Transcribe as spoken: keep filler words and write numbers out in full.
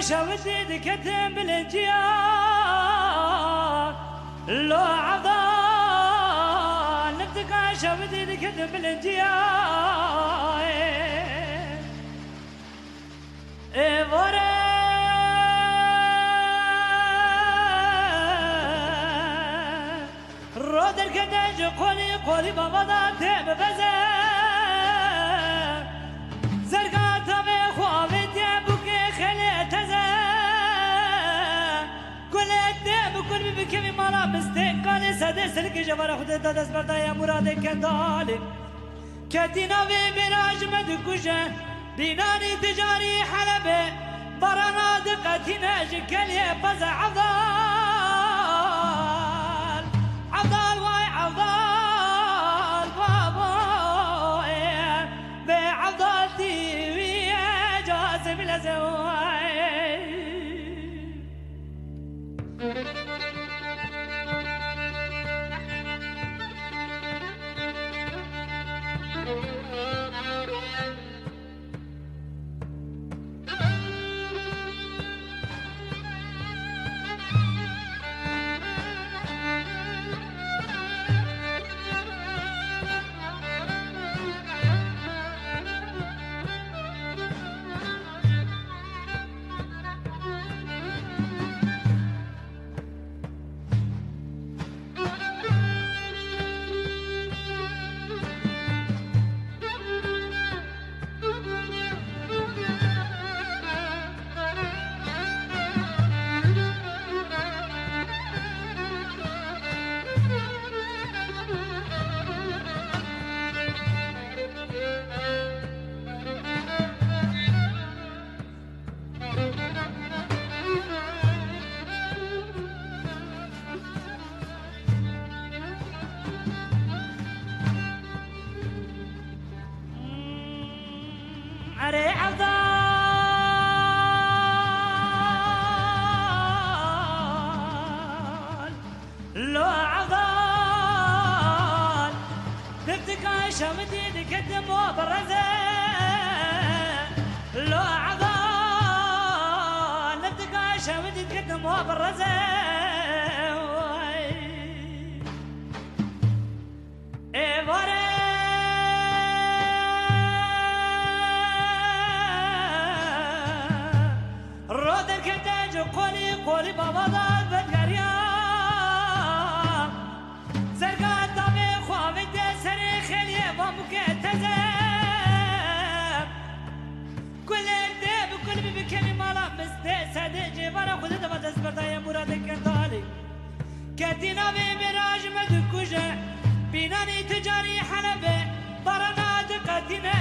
Şewitî diketin bilinciya, lo evda niftika şewitî diketin bilinciya. Êvare ro derkete ji qolî, qolî bavada tê bibeze. Zerga tavê xwe avêtiye bûkê xelê teze. Gulê tê bi gul bî bikevî mala mistê. Kalê sedê silikê ji vara xwe de da dest berdaye muradê kendalê. Ketî navê bêra ji me dikuje, bînanî ticarî Helebê, barana diqetîne ji kelê peze Evdal. Evdal way Evdal, babo, ê, bê Evdal tî wî ye, casê bileze way. Erê Evdal, lo Evdal, diftika şewitî diketim o bireze. Lo Evdal, diftika şewitî diketim o bireze. Êvare ro derkete ji qolî, qolî bavada vedgeriya. Zerga tavê xwe avête serê xêliyê va muke teze. Gulê dê bi gul bî bikevî mala mistê sedê cêvara xwe de deva dest berdaye muradê kendalê. Ketî navê bêra ji me dikuje, bînanî ticarî Helebê, barana diqetîne